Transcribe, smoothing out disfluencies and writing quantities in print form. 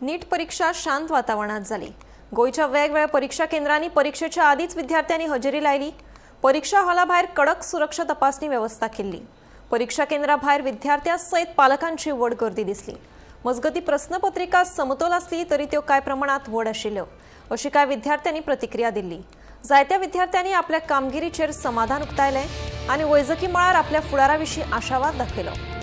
नीट परीक्षा शांत वातावरणात जाली. गोंयच्या वेगवेगळ्या परीक्षा केंद्रांनी परीक्षेच्या आदींच विद्यार्थ्यांनी हजेरी लायली. परीक्षा हॉला भायर कडक सुरक्षा तपासणी व्यवस्था केल्ली. परीक्षा केंद्रा भायर विद्यार्थ्यां सयत पालकांची व्हड गर्दी दिसली. मजगती, प्रस्नपत्रिका समतोल आसली तरी त्यो कांय प्रमाणात व्हड आशिल्ल्यो, अशी कांय विद्यार्थ्यांनी प्रतिक्रिया दिल्ली. जायत्या विद्यार्थ्यांनी आपल्या कामगिरीचेर समाधान उक्तायलें आनी वैजकी मळार आपल्या फुडारा विशीं आशावाद दाखयलो.